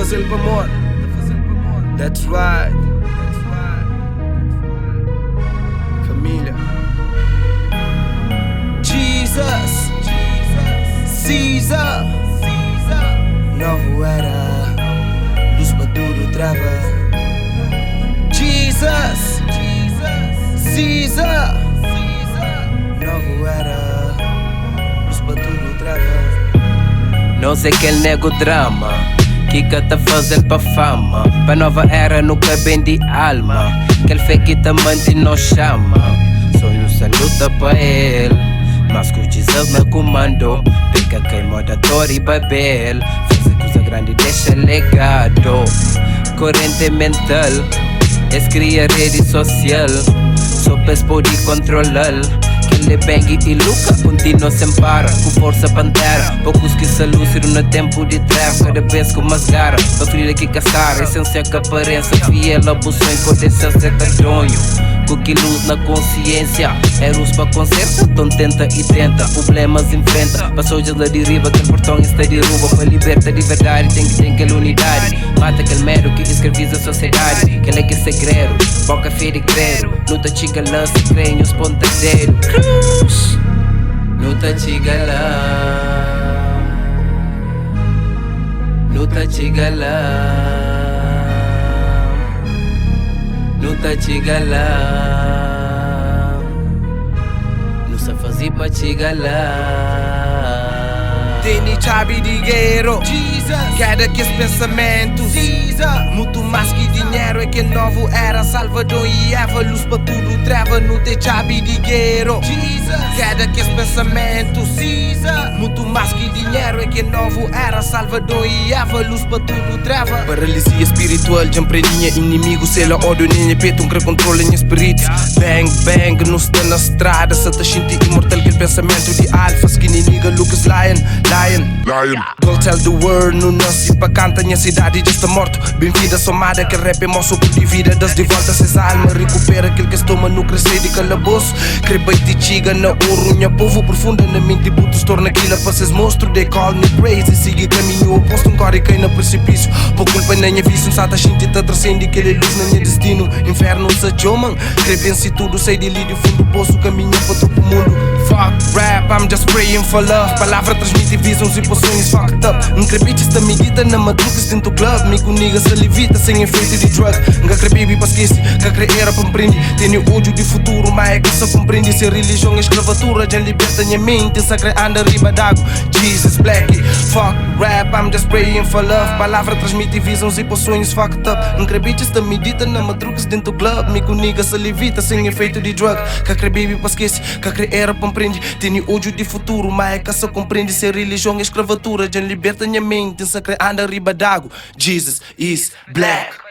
faze-l pa amor. That's right. Família. Jesus, Caesar, novu era, luz pa tudu treva. Jesus, Caesar, novu era, luz pa tudu treva. Nos é kel nego drama ki ka ta faze-l pa fama. Pa nova era nu ka bende alma. Kel fé ki ta mante nos xama. Sonhu sa luta pa el. Mas ku Jesus na kumando. Peka kai moda Tori Babel. Faze kuza grandi dexa legado. Korente mental. Es kria redi sosial. So pa es pode kontrola-l. Kel é Bang i Luka kontinua sen para. Ku forsa pantera. Pokus ki sa lúsidu na tenpu di treva. Kada bes ku mas gara. Pa frida ki ka sara. Esensia ka aparensa. Fiel a bu sonhu. Ko dexa ser tardonhu. Ku ki lus na konsiensia. Erus pa konserta. Ton tenta i tenta. Prublemas infrenta. Pa sodjas la di riba. Kel porton es ta diruba. Pa liberta di verdadi. Ten ki ten kel unidadi. Mata kel medu ki iskraviza sosiedadi. Kel é ki segredu. Boka fedi kredu. Nu ta txiga la si kre nhos ponta dedu. Cruz! Nu ta txiga la. Nu ta txiga la. Nu ta txiga la. Nu sa faze pa txiga la. Tene txabi di gero, Keda kes pensamentus. Mutu más ki dinheru é kel novu era. Salvador i Eva, lus pa tudu treva. Nu te txabi di gero, Keda kes pensamentus. Mutu más ki dinheru é kel novu era. Salvador i Eva, lus pa tudu treva. Paralisia spiritual dja N prende nha inimigu. Sela ódiu na nha petu, N kre kontrola nha spiritu. Bang, bang, nu sta na strada. Sa ta xinti imortal kel pensamentu di alfa. Skinny nigga, Lucas Lion, Lion. Go tell the world, nu nasi pa kanta. Nha sidadi dja sta mortu, ben-vinda somada. Kel rap é mau sopru di vida, da-s di volta ses alma. Rikupera kel ki es toma, nu kre sai di kalabôsu. Kre bai ti txiga na oru. Nha povu profunda na menti brutus, torna kila pa ses mostru. They call me crazy, sigi kaminhu opostu. N kóre kai na prisipísiu, po kulpa na nha vísiu. N sa ta xinti ta trasendi kel é lus na nha distinu. Infernu sa txoma-m, kre vense tudu, sai di li di fundu posu, kaminha pa topu mundu. Fuck rap, I'm just praying for love. Palavra transmiti visons i po sonhus fucked up. N kre bitches ta midita na madrugas dentu club. Mi ku niggas ta levita sen efeitu di drug. N ka kre bebe pa skese, ka kre era pa N prende. Tene odju di futuru, ma é ka sa konprende. Se relijion é skravatura, dja N liberta nha menti. N sa kre anda riba d'agu, Jesus black. Fuck rap, I'm just praying for love. Palavra transmiti visons i po sonhus fucked up. N kre bitches ta midita na madrugas dentu club. Mi ku niggas ta levita sen efeitu di drug. Ka kre bebe pa skese, ka kre era pa N prende. Tene odju di futuru, ma é ka sa konprende. Se relijion é skravatura, dja N liberta nha menti. N sa kre anda riba d'agu, Jesus is black.